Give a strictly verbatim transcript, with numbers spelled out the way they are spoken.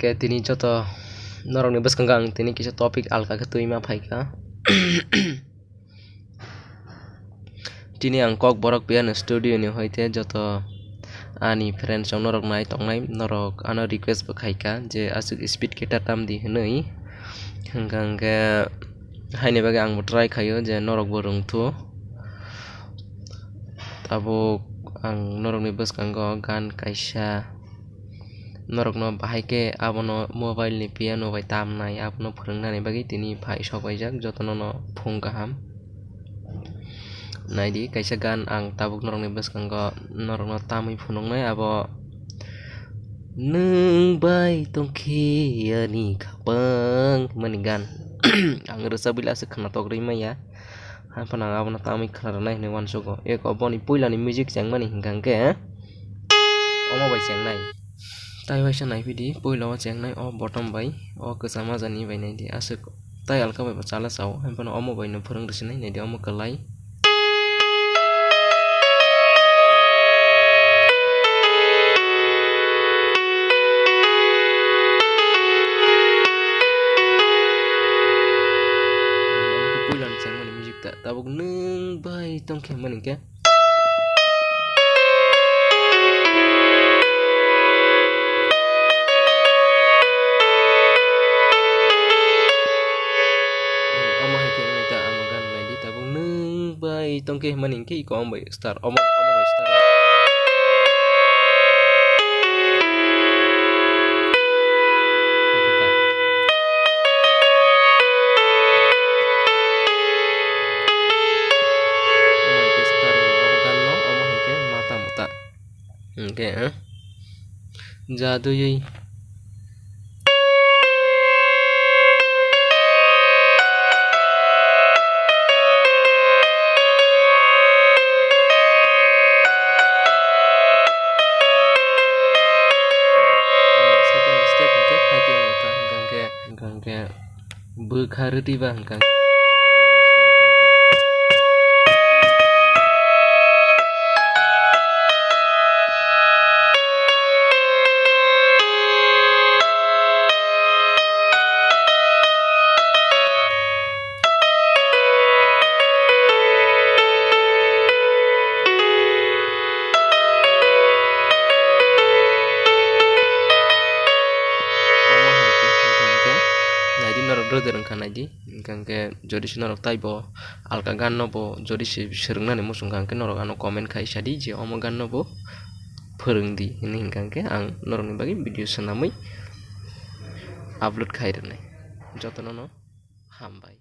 Khe tini joto norokni bwskango ang tini kisa topic alka khe twi ma phaikha. Tini ang Kokborok Piano Studio ni hoite joto ani friends rok norok nai tongnai, norok ano request bo khaikha je aswk speed guitar tamdi hwnwi. Hwnkha hwnkhe haini bagwi ang bo try khaio je norok bo rwngthu. Tabuk ang norokni bwskango gan kaisa norokno bahai khe abono mobile ni piano bai tamnai, abono phwrwngnani bagwi tini phai sok paijak, jotono no phung kaham. Naidi kaisa gan ang tabuk norokni bwskango norokno tamwi phunuknai, abo "Nwng bai tongkhe ani khapang" hwnmani gan. Ang rwchabwi le aswk khwnatok rwi manya. Haphano ang abono tamwi khwna rwnai hinwi uansugo. Eko boni puilani music chengmani hwnkha hwnkhe omo bai chengnai. Tai waisa naiphidi, puila o chengnai o bottom bai, o kwcham majani bai naidi. Aswk tai alka bai bo chala chao, haphano omo bai no phwrwng rwsinai, naidi omo kwlai. Puilani chengmani music ta, tabuk nwng bai tongkhe hwnmani hwnkhe. Omo hai khe wngwi ta, omo gan naidi, tabuk nwng bai tongkhe hwnmani hwnkhe iko omo bai star, omo, omo bai star. Omo hai khe star, omo gan no, omo hai khe mata mata. Hwnkhe, eh? Jaduyui. Second step hwnkhe, hwnkhe, hwnkhe. Hwnkhe bwkha rwtwi ba hwnkha. Omo hai khe hwnkha hwnkhe naidi norok drodor wngkha naidi. Hwnkha hwnkhe jodi se norok taibo alka gan no bo jodi se swrwng nani muchung kha hwnkhe norok ano comment khai sadi je omo gan no bo phwrwng di hinwi hwnkha hwnkhe ang norok ni bagwi video swnamwi upload khai rwnai. Jotono no hambai.